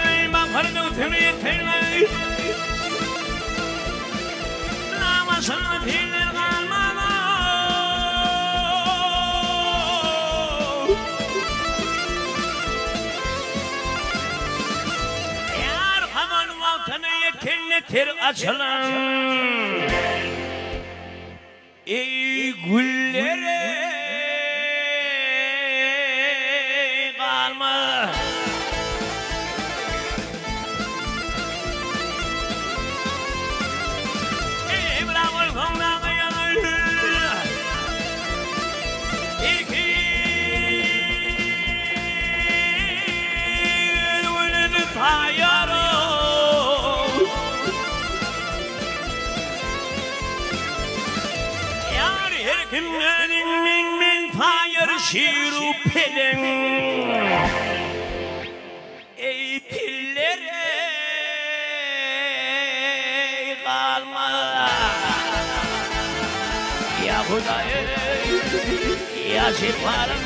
Ay bahar mevsimi yeterli. Namasını piller kalmadı. Yar aman vatanı yeterli ter açılan. Ey güllere kalma. Ey bravo sonuna yanır. İki gününü tayarım. Yar her kimlerin min min tayar şiru pelin. Ey pillere kalma. Ya Hudayı, ya şifarım.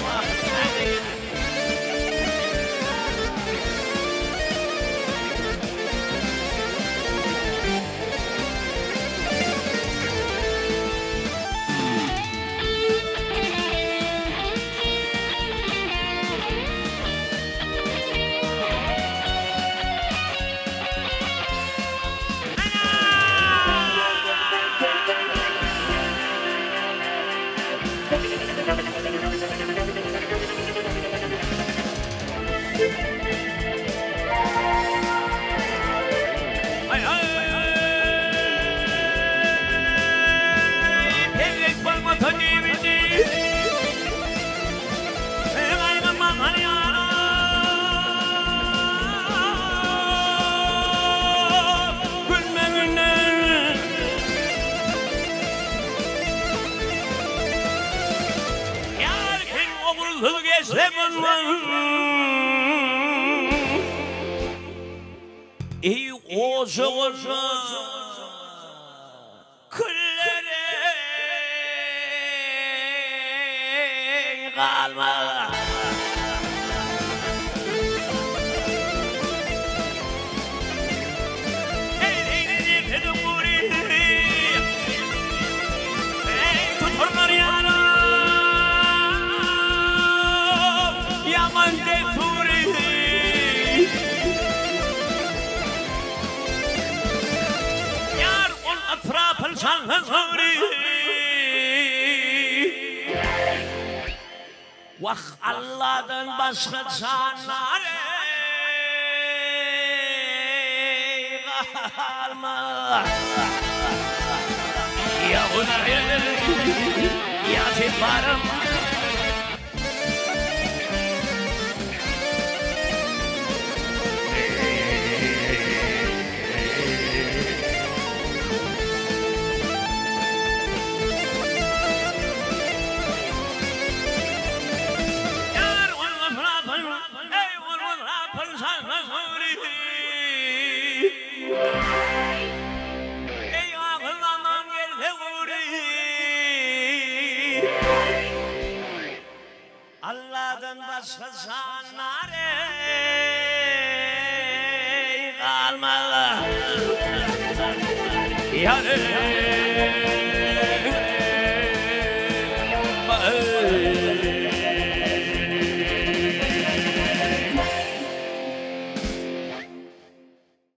Ay ay Pellek balma tanibidi. Ey aman ya. Gülme güne. Yar kim oğulsuz geçse bundan. Ey oğuzuna küllere kalma. Ey tuturlar yana, yaman deturi. Yar on etrafın şanlı. Vah Allah'dan başka canlar kalma. Ya Hudayı, ya şifarım. Yar on etrafın, ey on etrafın şanlı. Ey akıllandan gelse vuri. Allah'dan başka canlar ey kalma. Ya ey.